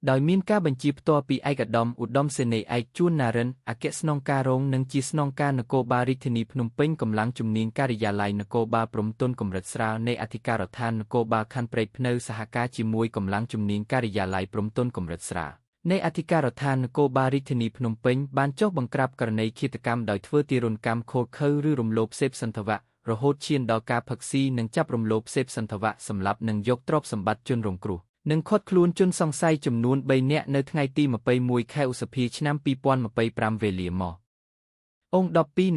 ដោយមានការបញ្ជាផ្ទាល់ពីឯកឧត្តមឧត្តមសេនីយ៍ឯកជួនណារិនអគ្គស្នងការរងនិងជាស្នងការនគរបាលរាជធានីភ្នំពេញកម្លាំងជំនាញការិយាល័យនគរបាលព្រំទនកម្រិតស្រាលនៃអធិការដ្ឋាននគរបាលខណ្ឌព្រែកព្នៅសហការជាមួយកម្លាំងជំនាញការិយាល័យព្រំទនកម្រិតស្រាលនៃអធិការដ្ឋាននគរបាលរាជធានីភ្នំពេញបានចុះបង្ក្រាបករណីឃាតកម្មដោយធ្វើទារុណកម្មឃោរឃៅឬរំលោភសេពសន្ថវៈរហូតឈានដល់ការផឹកស៊ីនិងចាប់រំលោភសេពសន្ថវៈសម្លាប់និងយកទ្រព្យសម្បត្តិជនរងគ្រោះនិងឃាត់ខ្លួនជនសង្ស័យចំនួន3នាក់នៅថ្ងៃទី21ខែឧសភាឆ្នាំ2025វេលាមកអូង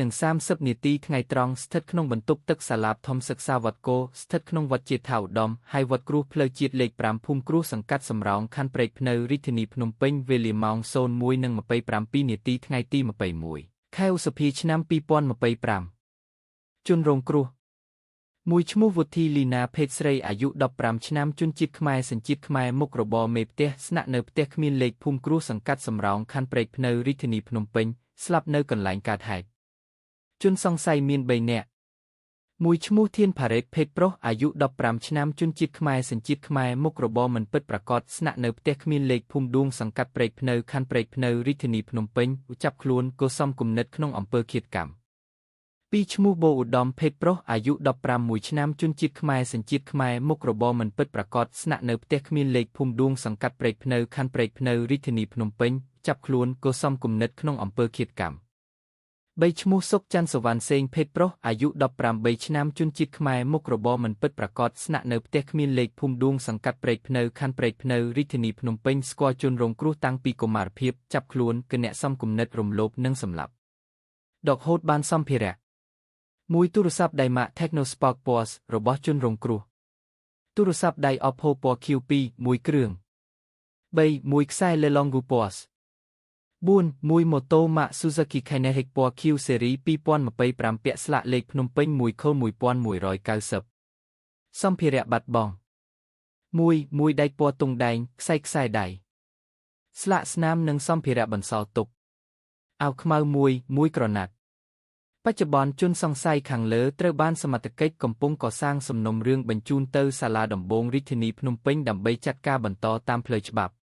12:30នាទីថ្ងៃត្រង់ស្ថិតក្នុងបន្ទប់ទឹកសាលាបធំសិក្សាវត្តគោស្ថិតក្នុងវត្តជាថាឧត្តមហើយវត្តគ្រោះផ្លូវជាតិលេខ5ភូមិគ្រោះសង្កាត់សំរោងខណ្ឌព្រែកព្នៅរាជធានីភ្នំពេញវេលាម៉ោង01:27នាទីថ្ងៃទី21ខែឧសភាឆ្នាំ2025ជនរងគ្រោះមួយឈ្មោះវុធីលីណាភេទស្រីអាយុ15ឆ្នាំជនជាតិខ្មែរសញ្ជាតិខ្មែរមុខរបរមេផ្ទះស្នាក់នៅផ្ទះគ្មានលេខភូមិគ្រោះសង្កាត់សំរោងខណ្ឌព្រែកព្នៅរាជធានីភ្នំពេញស្លាប់នៅកន្លែងកើតហេតុជនសង្ស័យមាន3នាក់មួយឈ្មោះធានផារ៉េតភេទប្រុសអាយុ15ឆ្នាំជនជាតិខ្មែរសញ្ជាតិខ្មែរមុខរបរមិនពិតប្រាកដស្នាក់នៅផ្ទះគ្មានលេខភូមិដួងសង្កាត់ព្រែកព្នៅខណ្ឌព្រែកព្នៅរាជធានីភ្នំពេញចាប់ខ្លួនកុសមគំនិតក្នុងអំពើឃាតកម្មពីរឈ្មោះបូឧត្តមភេទប្រុសអាយុ15ឆ្នាំជនជាតិខ្មែរសញ្ជាតិខ្មែរមុខរបរមិនពិតប្រាកដស្នាក់នៅផ្ទះគ្មានលេខភូមិដួងសង្កាត់ព្រែកព្នៅខណ្ឌព្រែកព្នៅរាជធានីភ្នំពេញចាប់ខ្លួនកុសមគំនិតក្នុងអំពើឃាតកម្មបីឈ្មោះសុកច័ន្ទសវណ្ណសេងភេទប្រុសអាយុ18ឆ្នាំជនជាតិខ្មែរមុខរបរមិនពិតប្រាកដស្នាក់នៅផ្ទះគ្មានលេខភូមិដួងសង្កាត់ព្រែកព្នៅខណ្ឌព្រែកព្នៅរាជធានីភ្នំពេញស្គាល់ជនរងគ្រោះតាំងពីកុមារភាពចាប់ខ្លួនគណៈសមគំនិតរំលោភនិងសម្លាប់ដកហូតបានសម្ភារៈមួយទូរស័ព្ទដៃម៉ាក Tecno Spark Plus របស់ជនរងគ្រោះទូរស័ព្ទដៃ Oppo ពណ៌ Q2 មួយគ្រឿង3មួយខ្សែ Lelongu Plus 4មួយម៉ូតូម៉ាក Suzuki Kinetic ពណ៌ Q Series 2025ពាក់ស្លាកលេខភ្នំពេញ1ខ1190សម្ភារៈបាត់បង់1មួយដែកពណ៌ទង់ដែងខ្សែខ្សែដៃស្លាកស្នាមនិងសម្ភារៈបន្សល់ទុកអាវខ្មៅមួយមួយក្រណាត់បច្ចុប្បន្នជនសង្ស័យខាងលើត្រូវបានសមត្ថកិច្ចកំពុងកសាងសំណុំរឿងបញ្ជូនទៅសាលាដំបូងរាជធានីភ្នំពេញដើម្បីចាត់ការបន្តតាមផ្លូវច្បាប់។